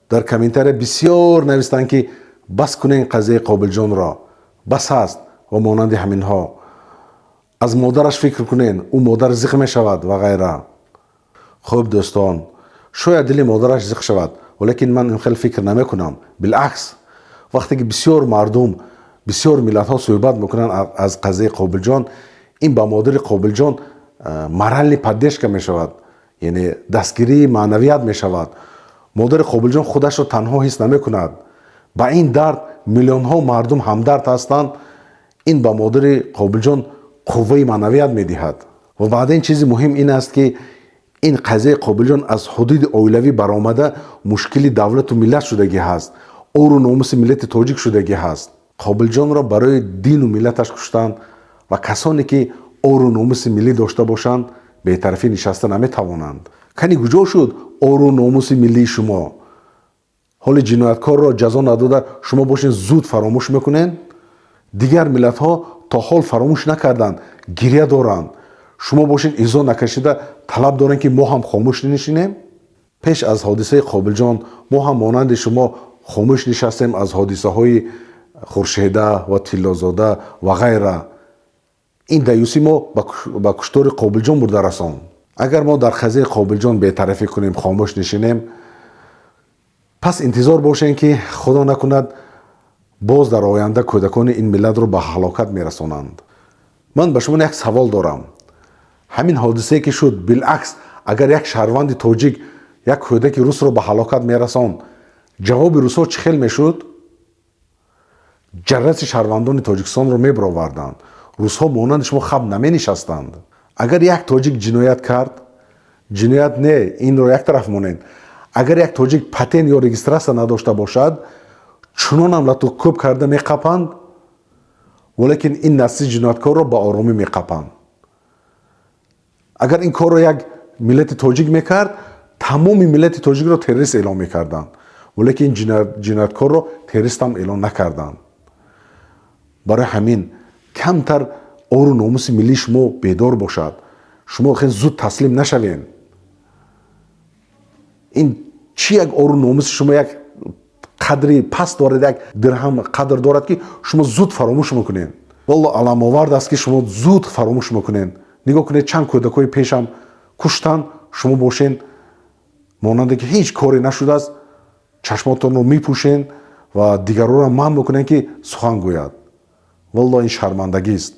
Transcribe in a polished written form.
Дар комментария бисёр навистанд, ки бас кунен қазияи Қобилҷонро, бас аст ва монанди ҳаминҳо, аз модараш фикр кунен, ӯ модар зиқ мешавад ва ғайра. Хуб, дӯстон, шояд дили модараш зиқ шавад, валекин ман ин хел фикр намекунам. Билакс, вақте ки бисёр мардум, бисёр миллатҳо суҳбат мекунанд аз қазияи Қобилҷон, ин ба модари Қобилҷон моральный поддержка мешавад, яъне дастгирии маънавият мешавад. Модари Қобилҷон худашро танҳо ҳис намекунад. Ба ин дард миллионҳо мардум ҳамдард ҳастанд. Ин ба модари Қобилҷон қувваи маънавият медиҳад. Ва баъден, чизи муҳим ин аст, ки ин қазияи Қобилҷон аз ҳудуди оилавӣ баромада, мушкили давлату миллат шудагӣ ҳаст, ору номуси миллати тоҷик шудагӣ ҳаст. Қобилҷонро барои дину миллаташ куштанд ва касоне, ки ору номуси миллӣ дошта бошанд, бетарафӣ нишаста наметавонанд. Кани, куҷо шуд ору номуси миллии шумо? Ҳоли ҷинояткорро ҷазо надода, шумо бошед, зуд фаромӯш мекунед. Дигар миллатҳо то ҳол фаромӯш накарданд, гиря доранд. Шумо бошед, изо накашида талаб дорем, ки мо ҳам хомӯш нишинем. Пеш аз ҳодисаи Қобилҷон мо ҳам монанди шумо хомӯш нишастем аз ҳодисаҳои Хуршеда ва Тиллозода ва ғайра. Ин даюсӣ мо ба куштори Қобилҷон бурда расонд. Агар мо дар қазияи Қобилҷон бетарафӣ кунем, хомӯш нишинем, пас интизор бошем, ки, худо накунад, боз дар оянда кӯдакони ин миллатро ба ҳалокат мерасонанд. Ман ба шумо як савол дорам. Ҳамин ҳодисае, ки шуд, билакс, агар як шаҳрванди тоҷик як кӯдаки русро ба ҳалокат мерасонд, ҷавоби русҳо чӣ хел мешуд? Ҷарраси шаҳрвандони Тоҷикистонро мебароварданд. Русҳо монанди шумо хаб наменишастанд. Агар як тоҷик ҷиноят кард, ҷиноят не, инро як тараф монед, агар як тоҷик патент ё регистрация надошта бошад, чунонам лату кӯб карда меқапанд, валекин ин насли ҷинояткорро ба оромӣ меқапанд. Агар ин корро як миллати тоҷик мекард, тамоми миллати тоҷикро террорист эълон мекарданд, валекин ҷинояткорро террористам эълон накарданд. Барои ҳамин камтар ору номуси миллии шумо бедор бошад. Шумо хеле зуд таслим нашавед. Ин чӣ як ору номуси шумо як қадри паст дорад, як дирҳам қадр дорад, ки шумо зуд фаромӯш мекунед? Валло, аламовард аст, ки шумо зуд фаромӯш мекунед. Нигоҳ кунед, чанд кӯдакҳои пешам куштанд, шумо бошен, монанде ки ҳеҷ коре нашудааст, чашмотонро мепӯшен ва дигаронро манъ мекунед, ки сухан гӯяд. Валло, ин шармандагист.